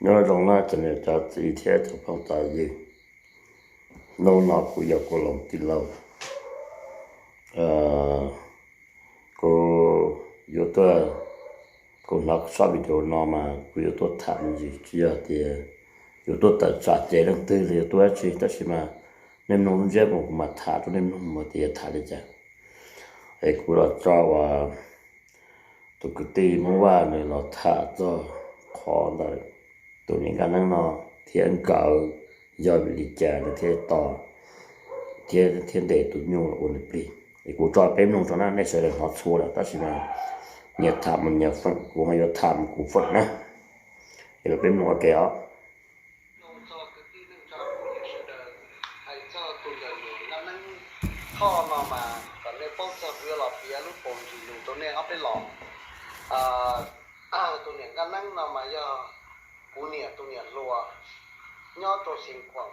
Nyob zoo na cov niam cov txiv thiab cov phooj cov ywg, hnub no kuv yog Kua Loos tij laug, kuv yuav tuaj, kuv hnov sab video no mas kuv yuav tuaj tham me ntsis, tsis yog tias yuav tuaj tawm tsam cem leej twg los yuav tuaj dab tsi, tab sis mas nej mloog lub ntsiab mus kuv mam tham rau nej mloog mas tias yuav tham li cas. Es kuv los tso uas tus kwv tij Hmoob Vaj nws los tham txog qhov ntawm tus niam nkaj neeb no thiab nkawd yog vim li cas nws thiaj to thiab thiaj ntes tus nyuj los ua nws plig. Es kuv tso peb mloog tso na, nej sawv daws hnov txhua lawm tab sis mas nyias tham mus nyias feem, kuv ho yuav tham mus kuv feem na. Es los peb mloog ua ke os. Txog kwv tij neej tsa phooj ywg sawv daws, hais txog tus ntawm niam nkaj neeb Thoj no mas kom nej paub txog kuv yuav los piav lub paus ntsis lus rau nej ob peb los. Tus niam nkaj neeb no mas yog kuv niam tus niam hluas nyob rau Xeev Khuam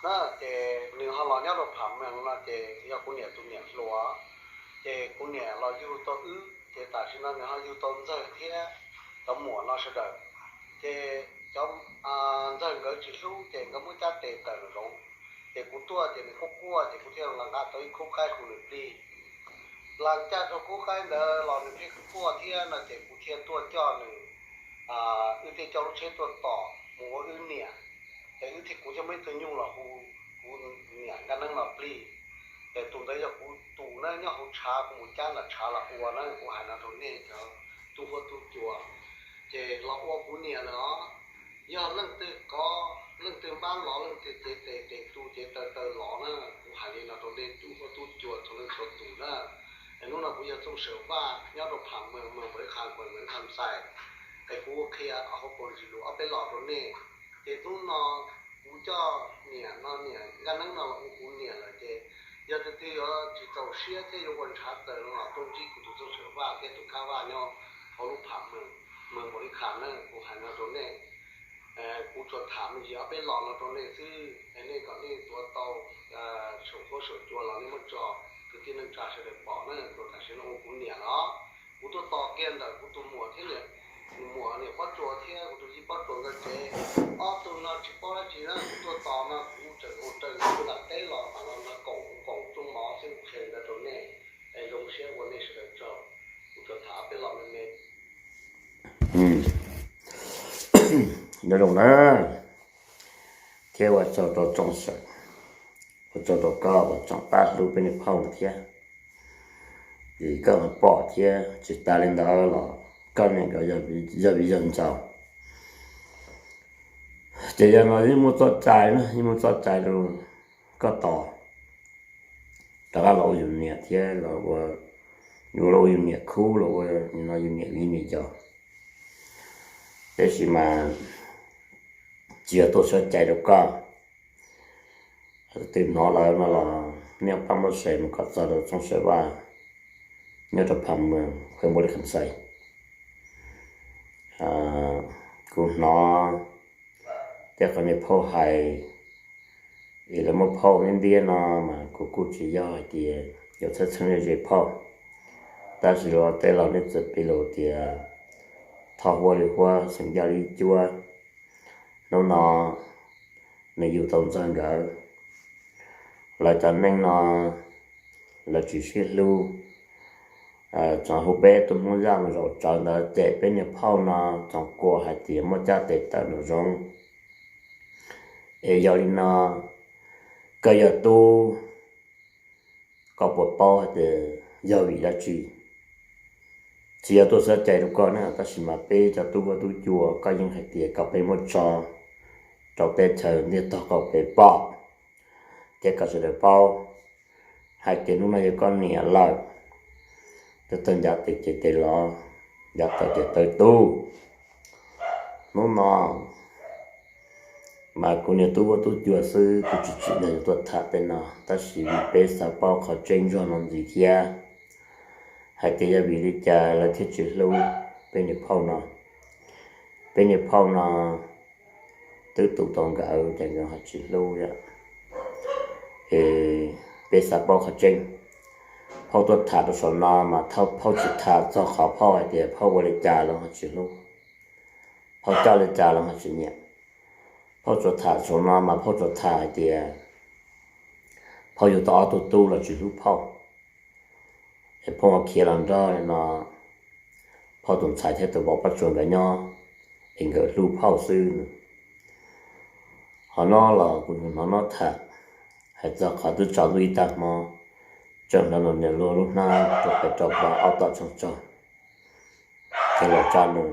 na, ces nws ho los nyob rau Pham Meeg no ces yog kuv niam tus niam hluas, ces kuv niam los yug tau wb ces tam sim no nws ho yug tau Ntxawg thiab cov muam no sawv daws. Ces cov Ntxawg nkawd tsis hlub ces nkawd muab cab tes tawm nraum zoov. Ces kuv tuaj ces nws quaj quaj ces kuv thiaj los nqa tau ib khub qaib hu nws plig. Los ncaj rau khub qaib ntawd los nws pheej quaj thiab no ces kuv thiaj tuaj coj nws wb thiaj coj lub tsheb tuaj tos mus ua wb niam. Ces wb thiaj, kuv thiaj muaj ib tug nyuj los hu kuv niam nkaj neeb los plig. Ces tus ntawd yog kuv tus na, nyob hauv tshav kuv mus cab nram tshav los ua na, kuv hais no rau nej cov tub huab tub cua. Ces los ua kuv niam lawm os. Yog leej twg kov, leej twg npab los, leej twg cev tes tes tu cev taw taw los na, kuv hais li no rau nej tub huab tub cua txhua leej txhua tus na. Es hnub no kuv yog Txooj Sawm Vaj nyob rau Pham Meeg, Meeg Npaum Ib Qha, Npaum Ib Qha Xais. Es kuv qhia hauv paus ntsis lus ob peb los rau nej. Ces hnub no kuv coj niam no, niam nkaj neeb no los ua kuv niam lawm ces yog tus twg yuav tsis txaus siab thiab yuav ua ntshav tawm los tuaj ntsib kuv tus Txooj Sawm Vaj thiab tus Kab Vaj nyob hauv lub Pham Meeg, Meeg Npaum Ib Qha na, kuv hais no rau nej. Kuv tsuas tham me ntsis ob peb los no rau nej xwb, es nej kom nej tuav tau saum huab saum cua los nej muab tso kwv tij neej tsa sawv daws pom na, tau tam sim no ua kuv niam los. Kuv tuaj tos kiag ntawm kuv tus muam thiab niam, muam niam Pob Tsuas thiab kuv tus yij Pob Tsuas nkawd tsev. Ob tug no tsis paub dab tsi na, kuv tuaj tos no kuv tseem mus raws kuv lam teb los mam los nrog koom, koom rooj mov xwb, kuv qhia ntawd rau nej. Es zoo siab ua nej sawv daws tsaug. Kuv tsuas tham ob peb los me me. Nyob zoo na, thiab ua tsaug rau Txooj Sawm, ua tsaug rau koj uas tseem pab hlub peb niag phauj no thiab. Vim koj pom thiab tsis tas li ntawd los koj niam nkawd yog viv yog ntxaus. Ces yog no yeej muaj txoj cai na, yeej muaj txoj cai rau koj tos rov qab los ua yus niam thiab los ua, yuav los ua yus niam khub los ua no yus niam viv niam ncaus. Tab sis mas tsis yog tuaj xyov cai rau koj. Twb hnov lawm no los nej pab muab share mus kom txog rau Txooj Sawm Vaj nyob rau Pham Meeg, Khuem Npaum Ib Qha Xais. Kuv hnov tej qhov niag phauj hais es lawv muab phauj ntiab ntiab no mas kuv kuj tsis yog hais tias yuav txhawj txheeb ze phauj. Tab sis los tej laus nej txawm piv lus tias thoj huab li huab, xeem yaj li cuab. Hnub no nws yug tau Ntxawg nkawd, lawv cov neeg no lawv tsis sib hlub. Tsoom hu peb tug Hmoob Zaj mus zaum tsawv ntawd cem peb niag phauj no, tsoom kuam hais tias muab caj tes tawm nraum zoov. Es yog li no, koj yog tub, koj puas paub hais tias yog vim dab tsi? Tsis yog tuaj xav cai rau koj na, tab sis mas peb cov tub huab tub cua koj yeej hais tias kom peb muab tso rau teb chaws ntiaj tog kom peb pom thiab kom sawv daws paub hais tias hnub no yog koj niam lawm. Tawg tawg ncav tes ces tes los, ncav taw ces taw tub. Hnub no mas kuv niag tub huab tub cua xwb, kuv tsis tsim nyog yuav tuaj tham tej no, tab sis vim peb xav paub qhov tseeb zog no ntxiv thiab, hais tias yog vim li cas lawv thiaj tsis hlub peb niag phauj no. Peb niag phauj no twb tu tau nkawd ces nkawd ho tsis hlub yom. Es peb xav paub qhov tseeb. Phauj tuaj tham rau saum no mas phauj tsis tham txog qhov phauj hais tias phauj ua li cas lawv ho tsis hlub. phauj coj li cas los ho tsis nyiam. Phauj tsuas tham saum no mas phauj tsuas tham hais tias phauj yug tau ob tug tub los tsis hlub phauj, es phauj ua khiav los nrog li no phauj tus ntxhais thiab tus vauv Paj Tsuas nkawd nyob, es nkawd hlub phauj xwb. Qhov no los kuv hnov no tham, hais txog qhov twb tsaus ntuj ib tag hmo, tseem nrog niam luag lub hnab rau pem rau pam ob tom tsoog tsaug, ces los tsa nws,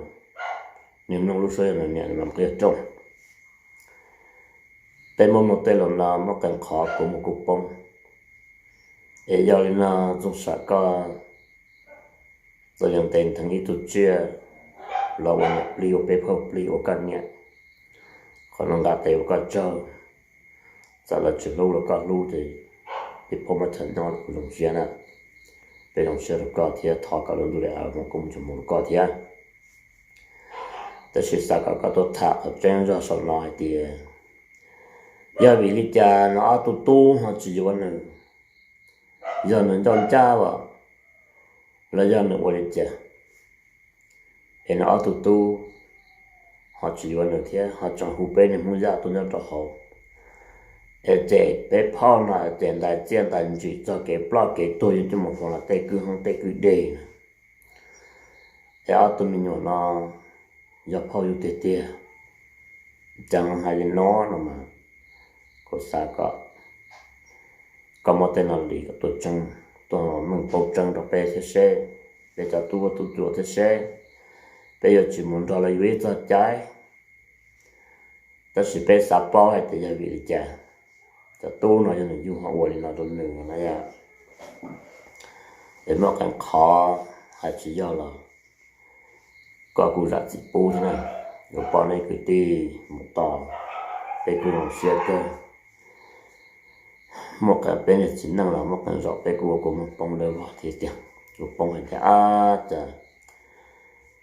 nws mloog lub suab yog nws niam nws mam qia rooj. Peb muab mus tej los no muab qee qhov kuv mus kuv poob. Es yog li no Txooj Sam koj txawm yog ntes ntheev ib tug tsiaj los ua niam plig ua peb phauj plig ua koj niam, qhov no nqa tes ua koj tsaug. Txawm lawv tsis hlub los koj hlub ces peb phauj muab chaw nyob kuv zoo siab na. Peb zoo siab rau koj thiab thov kom lub ntuj li av mus kuj mus tsis mus rau koj thiab. Tab sis xav kom koj tuaj tham qhov tseeb zog saum no hais tias yog vim li cas no ob tug tub ho tsis yuav nws, yog nws ncauj ncaj as los yog nws ua li cas es no ob tug tub ho tsis yuav nws thiab ho tseem hu peb niag Hmoob Yaj tuaj nyob rau hauv. Es ces peb phauj no ces ntais txiaj ntais ntsim txog kev ploj kev tuag yuav coj mus faus los tej kwj hoob tej kwj deg na. Es ob tug me nyuam no yog phauj yug tiag tiag, cas hais li no no mas kuv xav kom koj muab tej no li kom tuaj tseeb, tuaj meej paub tseeb rau peb thiab seb, peb cov tub huab tub cua thiab seb peb yuav tsis mus nrog lawv yuav ib txoj cai. Tab sis peb xav paub hais tias yog vim li cas cov tub no yog nws yug ho ua li no rau nws no na yom. Es muaj qee qhov hais tsis yog los koj kuj zam txim pub thiab na. Yuav pom nej kwv tij mus tos, peb kuj zoo siab kawg. Muaj qee peb niag txiv neej los muaj qee zaum peb kuj ua kua muag poob dawb vog thiab tiag. Kua poob hais tias ab cas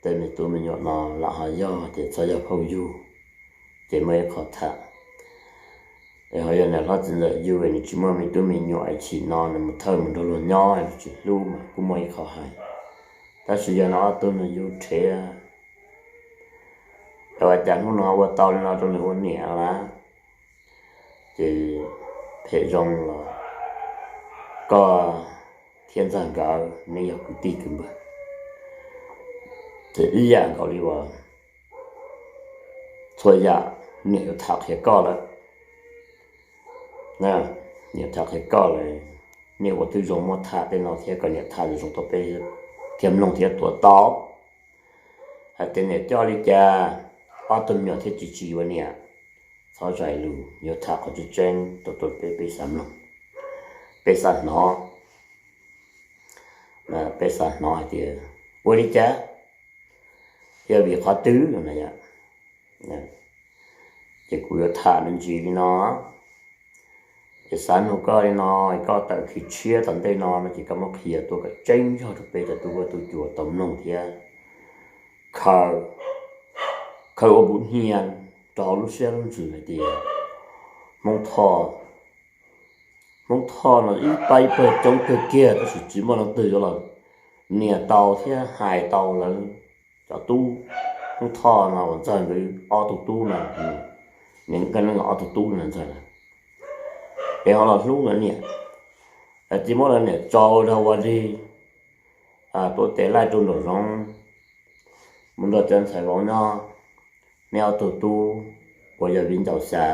tej me tub me nyuam no lam ho yog tias txhob yog phauj yug, ces muaj ib qho tham. Es ho yog niam hlob txiv ntxawm yug nws tsis muaj me tub me nyuam es chim no nws mus thawj mus nrog luag nyob es luag tsis hlub mas kuj muaj ib qho hais. Tab sis yog no ob tug nws yug rhiav, es ua cas hnub no ua tau li no rau nws ua niam lawm, ces phem zoo los koj thiab ntxawg nkawd neb yog kwv tij kwv npawg, ces ib yam nkaus li uas txhua yam niam yuav tham qhia koj lawm. Niam tham qhia koj lawm, niam ua twb zoo muab tham tej no thiab kom niam tham zoo rau peb thiaj mloog thiab tuav tau. Hais tias niam coj li cas ob tug me nyuam thiaj tsis tsis yuav niam. Txhob zais lus, yuav tham qhov tseeb tseeb rau rau peb, peb xav mloog, peb xav hnov. Peb xav hnov hais tias ua li cas, yog vim qhov twg no na yom. Ces kuv yuav tham me ntsis li no, es xav nug koj li no, koj tawm khi tshiab tom ntej no no ces koj muab qhia tuaj kom tseeb zog rau peb cov tub huab tub cua tau mloog thiab khaws ua npum hnia rau hauv lub siab lub ntsws hais tias Hmoob Thoj, Hmoob Thoj no ib pab ib pawg coob kawg kiag tab sis tsis muaj leej twg yuav los nias tau thiab hais tau lawv cov tub. Hmoob Thoj no uas ntxawg nkawd ob tug tub no, niam nkawd ob tug tub no ntxawg na, es ho los hlub lawv niam, tsis muab lawv niam tso rau ua dlig, tuav tes laij rau nraum zoov, mus nrog cov ntxhais vauv nyob. Neb ob tug tub uas yog viv ncaus xya,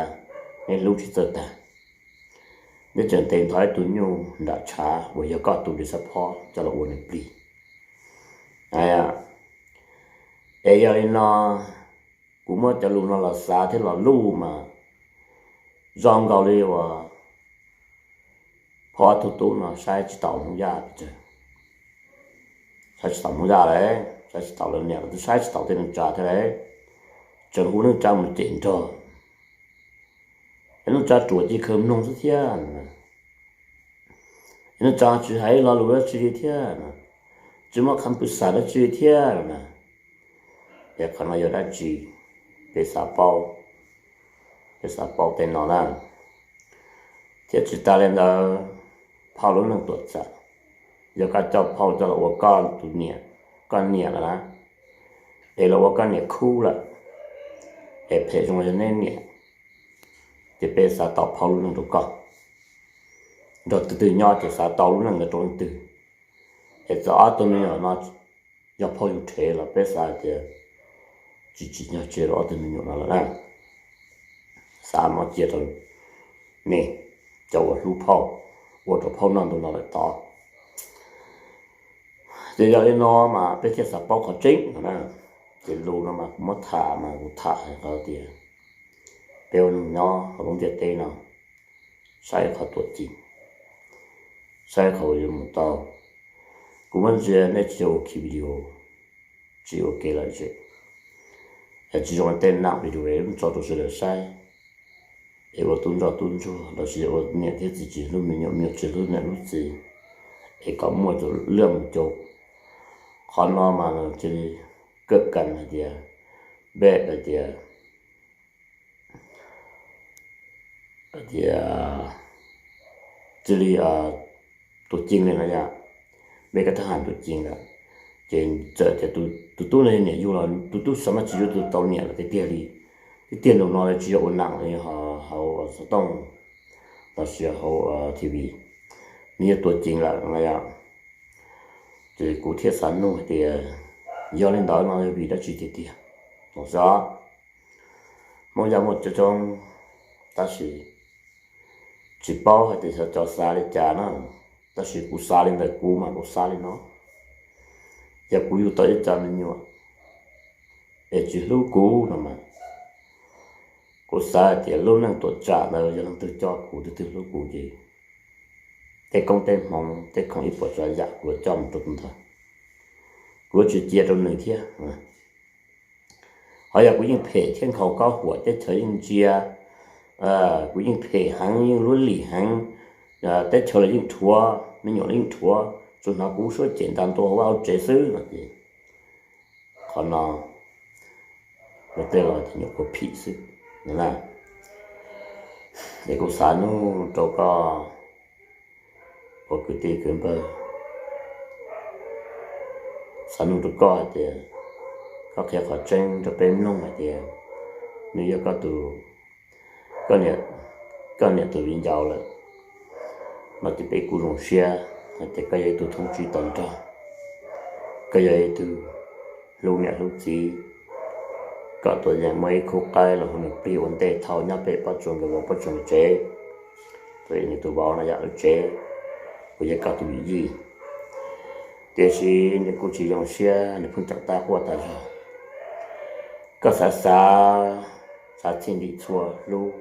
neb hlub tsis txawj tag. Neb tseem tes nthos ib tug nyuj nram tshav uas yog koj tus li xab phob coj los ua nws plig. Es yog li no, kuv muab cov lus no los xav thiab los luj mas zoo nkaus li uas phauj ob tug tub no saib tsis taus Hmoob Yaj pes tsawg. Saib tsis taus Hmoob Yaj lawm, saib tsis taus lawv niam, lawv twb saib tsis taus tej neej tsa thiab lawm. Tseem hu neej tsa mus cem nrog, es neej tsa ruam cia li khaws mloog xwb thiab. Es neej tsa tsis hais lo lus dab tsi li thiab, tsis muaj qhov pw xam dab tsi li thiab na. Es qhov no yog dab tsi? Peb xav paub, peb xav paub tej no na. Thiab tsis tas li ntawd, phauj lub neej tuam txam, yog koj coj phauj coj los ua koj tus niam, koj niam lawm na, es los ua koj niam khub lawm, es phem zoo yog neb niam, ces peb xav tau phauj lub neej rau koj. Nrog tus twg nyob ces xav tau lub neej ntawd rau leej twg. Es txawm ob tug me nyuam no yog phauj yug rhev los peb xav tias tsis tsim nyog tseg rau ob tug me nyuam no lawm na. Xav muab cia rau nej cov uas hlub phauj, ua rau phauj noj ntu no lawm tod. Ces yog li no mas peb thiaj xav paub qhov tseeb no na. Ces lus no mas kuv muab tham mas kuv tham hais qhov tias peb ua neeg nyob hauv lub ntiaj teb no, saib qhov tuam ceeb, saib qhov yuav mus tau. Kuv muab ntsia nej tsis ua ki video, tsis ua ke lawm ces tsis zoo tej nam video es tso rau sawv daws saib, es ua tub ntsoj tub ntsuag los sis ua niam thiab txiv tsis hlub me nyuam, me nyuam tsis hlub niam hlub txiv, es kom muaj cov liaj mus cau. Qhov no mas cia li kawm kas hais tias, npej hais tias, hais tias cia li tuam ceeb li no yom. Npej koj thab ham tuam ceeb lawm, ces txawm tias tus tub no yog niam yug los tus tub xav mas tsis yuav tus tau niam lawm tiag tiag li. Tiag tiag ntu no tsis yog ua nam li hauv xov tooj los sis hauv TV, nws yog tuam ceeb lawm no yom. Ces kuv thiaj xav nug hais tias yog li ntawd no yog vim dab tsi tiag tiag? Los xyov, Hmoob Yaj muaj coob coob, tab sis tsis paub hais tias xyov cov xav li cas na. Tab sis kuv xav li ntawm kuv mas kuv xav li no, yog kuv yug tau ib co me nyuam es tsis hlub kuv no mas, kuv xav hais tias lub neej tuam tsam ntawd yog leej twg coj kuv, tus twg hlub kuv ces tej koob tej hmoov tej khoom ib puas tsav yam kuv yuav coj mus rau tus ntawd, kuv yuav tsis cia rau nws thiab. Ho yog kuv yeej phem thiab nkhaus koj huam, teb chaws yeej ntsia, kuv yeej phem heev, yeej luab lim heev, teb chaws los yeej rhuav, me nyuam los yeej rhuav, tsuas hnov kuv suab cem ntas ntua hauv vaj hauv tsev xwb no ces qhov no luag tej los tias nyuam qhuav phim xwb na. Es kuv xav nug rau koj ua kwv tij kwv npawg, xav nug rau koj hais tias koj qhia qhov tseeb rau peb mloog hais tias nws yog koj tus, koj niam tus viv ncaus lawm no ces peb kuj zoo siab hais tias koj yog ib tug thoob tsib to nrog, koj yog ib tug hlub niam hlub txiv, kom tuam yeem muaj ib khub qaib los hu nws plig ua ntej thau nyob pem pob tsuas nkawd vauv pob tsuas nkawd tsev. Tuam yeem nws tus vauv no yog lawv tsev, kuv yog koj tus yij. Tiam sis nws kuj tsis zoo siab, nws pheej tawm tab quaj tas zog. Koj xav xav, xav txhij ntim txhua hlub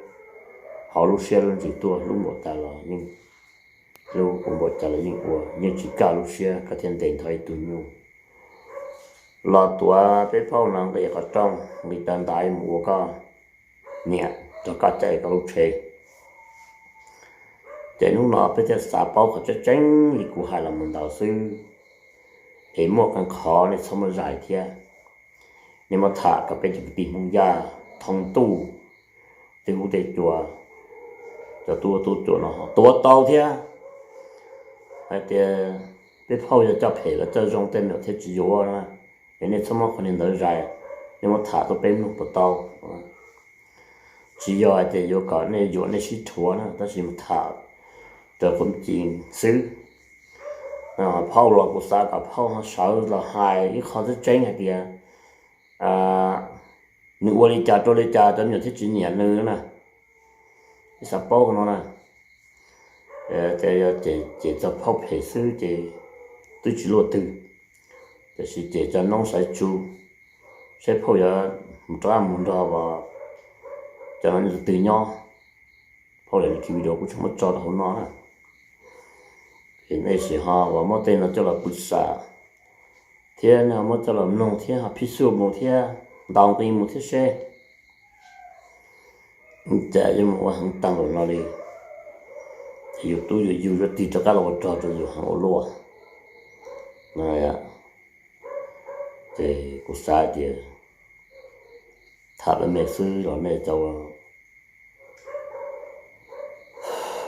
hauv lub siab lub ntsws tuaj, hlub npaum cas los yeej hlub, ua npaum cas los yeej ua, yeej tsis kaj lub siab koj thiaj ntes nrho ib tug nyuj los tuav peb phauj no nqis qhov rooj, nqis taw ntais mus ua koj niam, rau koj caij koj lub tsheb. Ces hnub no peb thiaj xav paub qhov tseeb tseeb li kuv hais los mus ntawd xwb, es muaj qee qhov nej txhob muab zais thiab. Nej muab tham kom peb cov kwv tij Hmoob Yaj thoob ntuj, tej hub tej cua, cov tub tub cuam no ho tuav tau thiab hais tias peb phauj yog coj phem los coj zoo tej me nyuam thiaj tsis yuav na. Es nej txhob muab qhov niag ntawd zais, nej muab tham tuaj peb mloog puas tau? Tsis yog hais tias yuav kom nej yuam nej sib rhuav na, tab sis mus tham raws qhov ci xwb. Phauj los kuv xav kom phauj ho sawv los hais ib qho tseeb tseeb hais tias nws ua li cas rau li cas cov me nyuam thiaj tsis nyiam nws na. Ib xav paub no na, ces yog cem txog phauj phem xwb ces twb tsis luaj twg, tiam sis cem txog noob saiv tsu, saib phauj yuav mus rov qab mus nrog cov no tus twg nyob. Phauj lam video kuj tseem muab tso rau hauv no na. Es nej sim ho uas muab tej no coj los pw xam thiab nej ho muab coj los mloog thiab ho phij xuj mus thiab ntaus nqi mus thiab seb. Cas yuav mus ua heev tag npaum no li, ces yus tub yus yug yuav tig rov qab los ua rog rau yus heev ua luaj. Ces kuv xav tias tham lawv me xwb los nej cov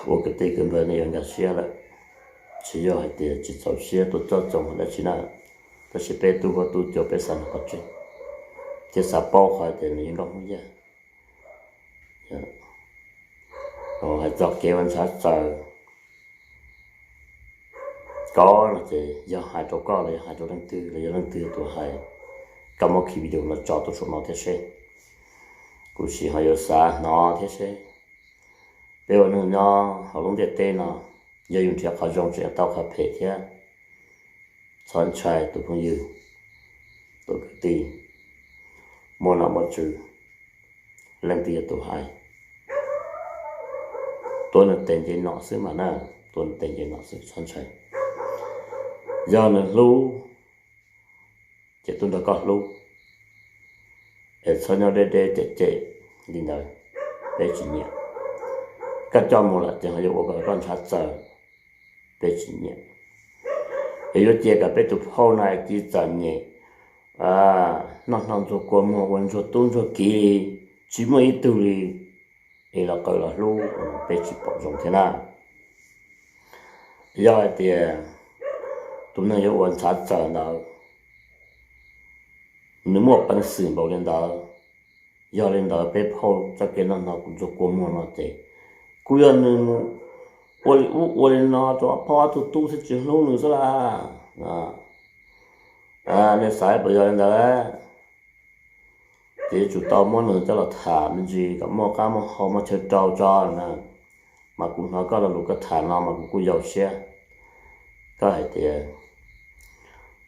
ua kwv tij kwv npawg nej yuav nkag siab lawm. Tsis yog hais tias tsis txaus siab tuaj coj txoos dab tsi na, tab sis peb tub huab tub cua peb xav nug qhov tseeb thiab xav paub qhov tias nws yog nroj Hmoob Yaj. Hais txog kev ua ntshav txaws ko no ces yog hais rau koj los yog hais rau leej twg los yog leej twg tus hais, koj muab khi video no tso tuaj saum no thiab seb. Kuv sim ho yuav xav hnov thiab seb. Peb ua neeg nyob hauv lub ntiaj teb no, yog yus nrhiav qhov zoo tseem yuav tau qhov phem thiab. Txhob ntshai tus phooj ywg, tus kwv tij, muaj nom muaj tswv, leej twg yog tus hais, tuav nws tes nce nom xwb mas na, tuav nws tes nce nom xwb txhob ntshai. Yog nws hlub ces tuaj nrog koj hlub, es txhob nyob deb deb cem cem li ntawd, peb tsis nyiam. Koj coj mus lawm ces ho yuav ua kom koj ntshav txaws, peb tsis nyiam. Es yuav cia kom peb tus phauj no cia li txom nyem, noj hno ntxuag kua muag ua ntsuag tub ntsuag kiv li, tsis muaj ib tug li es los qawm los hlub, peb tsis pom zoo thiab na. Yog hais tias tus neeg yuav ua ntshav txaws ntawd, nws muaj peev xwm npaum li ntawd, yog li ntawd peb phauj txoj kev noj hno ntxuag kua muag no ces kuj yog nws mus ua li ub ua li no rau ob phauj ob tug tub thiab tsis hlub nws xwb las. Nej xav puas yog li ntawd? Ces yuav tsum tau muab nws coj los tham me ntsis kom muaj qab muaj hau muaj chaw rau tso na. Mas kuv hnov koj lo lus koj tham no mas kuv kuj yau siab. Koj hais tias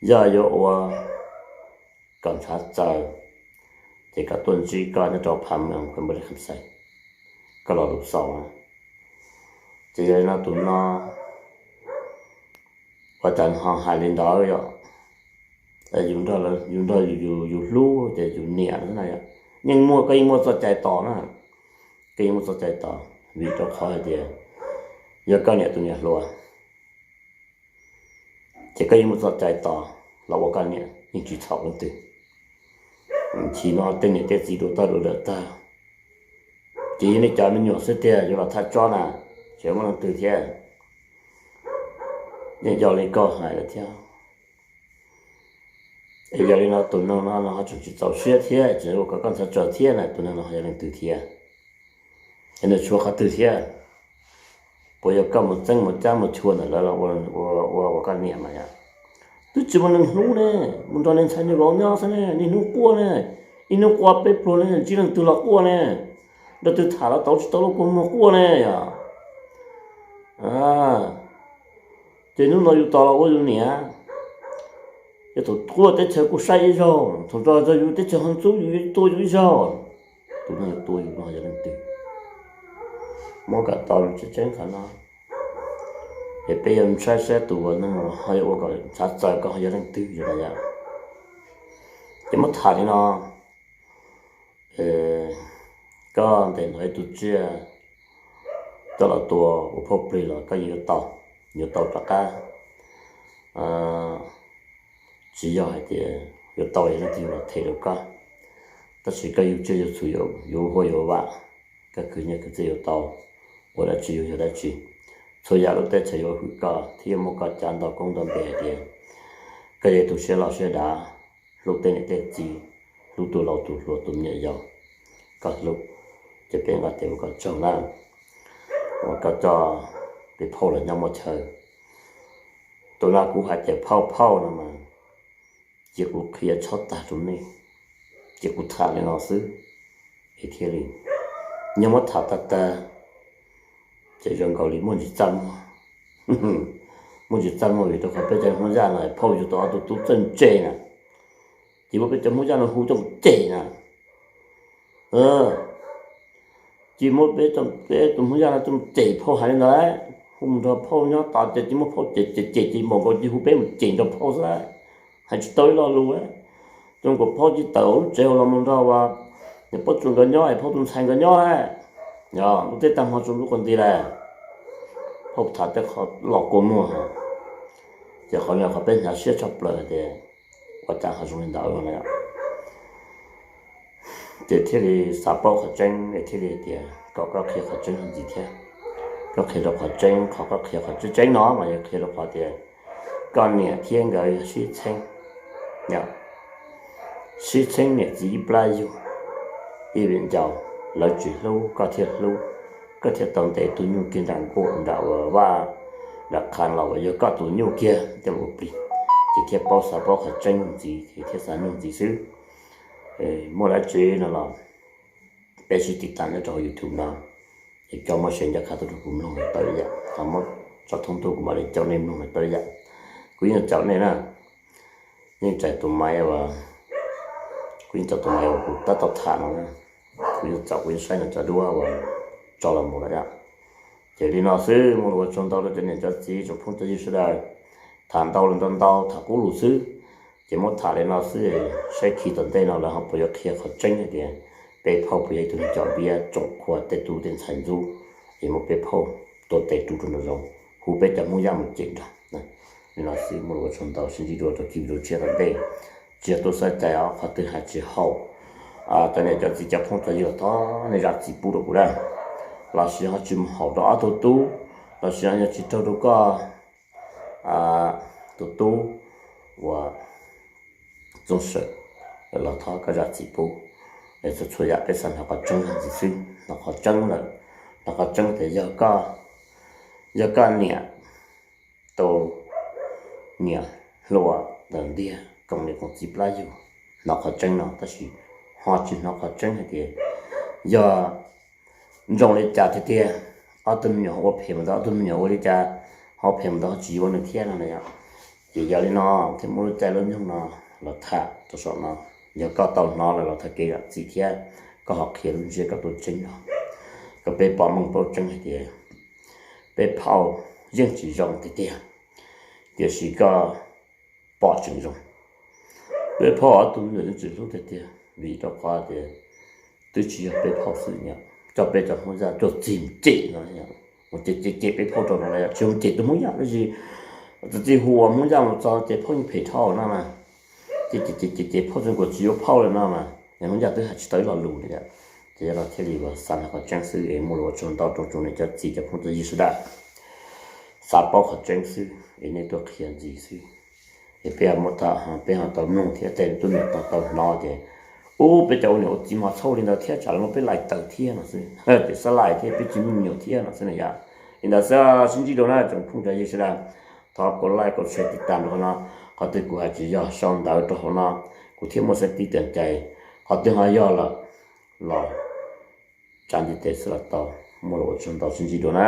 yog yuav ua kom ntshav txaws, ces kom tuaj ntsib koj nyob rau pha mees koj npawg li kham xais, koj lo lus xaus na. Ces yog li no tus no ua cas ho hais li ntawd yom? Yus nrog yus hlub ces yus niam na yom, yeej muaj, koj yeej muaj txoj cai tos na, koj yeej muaj txoj cai tos vim rau qhov hais tias yog koj niam tus niam hluas, ces koj yeej muaj txoj cai tos los ua koj niam yeej tsis txhaum leej twg. Chim no tej niam tej txiv dua toj dua dawm tag, ces yog nej cov me nyuam xwb tiag yuav los thaj tsob na, tseem muaj leej twg thiab? Yeej yog li koj hais lawm thiab. Es yog li no tus neeg no no ho tseem tsis txaus siab thiab tseem ua kom koj ntshav txaws thiab na, tus neeg no ho yog leej twg thiab? Es nws tshuav qhov twg thiab? Puas yog koj mus txeeb mus cab mus chua ntawm lawv los ua ua ua koj niam mas yom? Twb tsis muaj neeg hlub ne, mus nrog niag ntxhais niag vauv nyob xwb ne, niaj hnub quaj ne, ib hnub quaj peb pluag ne, ntsib leej twg los quaj ne, nrog twg tham los tau tsis tau los kua muag quaj ne yom. Ces hnub no yus tos los ua yus niam, ces thaum tuaj teb chaws kuj saib ib zaug, thaum nrog yus teb chaws ho ntxub yus, tua yus ib zaug. Tus neeg tua yus no yog leej twg? Muab kom tau tseeb tseeb qhov no, es peb yuav saib saib tus uas neeg ho yuav ua kom ntshav txaws ko ho yog leej twg yom. Ces muab tham li no, koj ntes ntawm ib tug tsiaj coj los tua ua phauj plig los koj yeej yuav tau, yuav tau rov qab. Tsis yog hais tias yuav tau yog leej twg los them rau koj, tab sis koj yug tsiaj yug txhu yuav ua huaj yuav vam, koj khwv nyiaj khwv txiaj yuav tau, ua dab tsi yuav yog dab tsi, txhua yam lub teb chaws yuav hwm koj thiab yuav muab koj cab nto koob nto npe hais tias koj yog tus siab loj siab dav, hlub tej niam tej txiv, hlub tus laus tus hluas tus me nyuam yaus, koj hlub, ces peb nqa tes ua koj tsaug na, uas koj coj peb phauj los nyob muaj chaw. Tus no kuv hais tias phauj phauj no mas, ces kuv qhia tshaj tag rau nej, ces kuv tham li no xwb, es thiaj li nyob muab tham tag tag, ces zoo nkaus li muaj ntsis txaj muag, muaj ntsis txaj muag vim rau qhov peb cov Hmoob Yaj no phauj yug tau ob tug tub txawj ntse na, ces muab peb cov Hmoob Yaj no hu coj mus cem na. Ces muab peb, peb tus Hmoob Yaj no coj mus cem, phauj hais li ntawd, hu mus nrog phauj nyob tos ces cia muab phauj cem cem cem ces npaum nkaus cia hu peb mus cem nrog phauj xwb, hais tsis tau ib lo lus. Ces nkaus phauj cia tawm lub tsev hauv los mus nrog uas niam Pob Tsuas nkawd nyob es phauj tus ntxhais nkawd nyob lawm, yog lub teb tag hmo tsuas lub quas nti lawm. Phauj tham tej qhov los kua muag, ces qhov no qhov peb hnyav siab tshaj plaws tias ua cas ho zoo li ntawd no. Ces thiaj li xav paub qhov tseeb es thiaj li tias kom koj qhia qhov tseeb ntxiv thiab. Koj qhia rau qhov tseeb, qhov koj qhia qhov tseeb tseeb no mas yog qhia rau qhov tias koj niam thiab nkawd yog sib txheeb, sib txheeb niam txiv ib plab yug, ib viam ncaus. lawv tsis hlub koj thiaj hlub, koj thiaj tau ntes tus nyuj kiag nram nkuaj nram ua vaj nram qha los uas yog koj tus nyuj kiag tej ua plig, ces thiaj paub xav paub qhov tseeb ntxiv thiab xav nug ntxiv xwb. Muaj dab tsi no los peb sib tiv tam nyob rau hauv YouTube no, es cov muaj se nco qab tuaj rau kuv mloog tau ib yam, ho muab tso thoob ntuj kuv mam li caum nej mloog tau ib yam. Kuv yeej caum nej na, yeej txais tus maiv uas, kuv yeej txais tus maiv uas kuv tab tom tham no, kuv yeej caum kuv yeej saib no cov duab uas tso los mus lawm yom. Ces li no xwb, muaj lus ua tsaug ntau rau cov niam cov txiv tsoom phooj cov ywg sawv daws. Tham ntau los ntau ntau tham qub lus xwb, ces muab tham li no xwb, saib khi tom ntej no lawv ho puas yuav qhia qhov tseeb hais tias peb phauj puas yog ib tug neeg cov npiab tsoom qhua tej tub tej ntxhais ntxub, es muab peb phauj tua tes rub rau nraum zoov, hu peb cov Hmoob Yaj mus cem nrog. Li no xwb, muaj lus ua tsaug ntau, sib ntsib dua rau clip video tshiab tom ntej. Tsis yog tuaj xav cai os, qhov twg hais tsis haum, cov niam cov txiv cov phooj cov ywg thov nej zam txim pub rau kuv na. Los sis ho tsis mus haum rau ob tug tub, los sis ho yog tsis raug rau koj tus tub uas Txooj Sawm los thov koj zam txim pub. Es txhua txhua yam peb xav hnov qhov tseeb ntxiv xwb, hnov qhov tseeb lawm, hnov qhov tseeb tias yog koj, yog koj niam tus niam hluas ntawm ntiag koom niam koom txiv plab yug, hnov qhov tseeb no, tab sis ho tsis hnov qhov tseeb hais tias yog zoo li cas tiag tiag, ob tug me nyuam ho ua phem mus ntawd, ob tug me nyuam ua li cas ho phem mus ntawd ho tsis yuav nws thiab no na yom. Ces yog li no thiaj muaj lub caij lub nyoog no los tham rau saum no. Yog koj tau hnov lawm los thov kev zam txim thiab koj ho qhia lub ntsiab koj tuaj tseeb no, kom peb pom meej paub tseeb hais tias peb phauj yeej tsis zoo tiag tiag, tiam sis koj pom tseem zoo. Peb phauj ob tug me nyuam yeej tsis hlub tiag tiag, vim rau qhov tias twb tsis yog peb phauj xwb, coj peb cov Hmoob Yaj coj txig cem no, mus cem cem cem peb phauj rau no, tsis mus cem tus Hmoob Yaj tab sis txawm txij hu ua Hmoob Yaj mus txog ces phauj yeej phem dhau no mas, ces ces ces ces phauj tseem kuas tsis yuav phauj li no mas, Hmoob Yaj twb hais tsis tau ib lo lus li. Ces yog no thiaj li uas xav hnov qhov tseeb xwb es muaj lus ua tsaug ntau rau tsoom niam cov txiv cov phooj cov ywg sawv daws, xav paub qhov tseeb xwb es nej tuaj qhia ntxiv xwb. Es peb ho muab tham, peb ho tau mloog thiab tej tub niam tau tau hnov ces, ub, peb cov ua niam ua txiv mas txhob ua li ntawd thiab, tsam lawv muab peb laim tawm thiab no xwb, ces xab laim thiab peb tsis muaj me nyuam thiab no xwb na yom. Li ntawd xwb, sib ntsib dua na tsoom phooj cov ywg sawv daws. Thov kom like kom share tiv tam rau qhov no, qhov twg kuv hais tsis yog sau ntawv rau hauv no, kuv thiaj muaj xav tib tam cai, qhov twg ho yog lawm los tsa ntiv tes xwb los tau. Muaj lus ua tsaug ntau, sib ntsib dua na.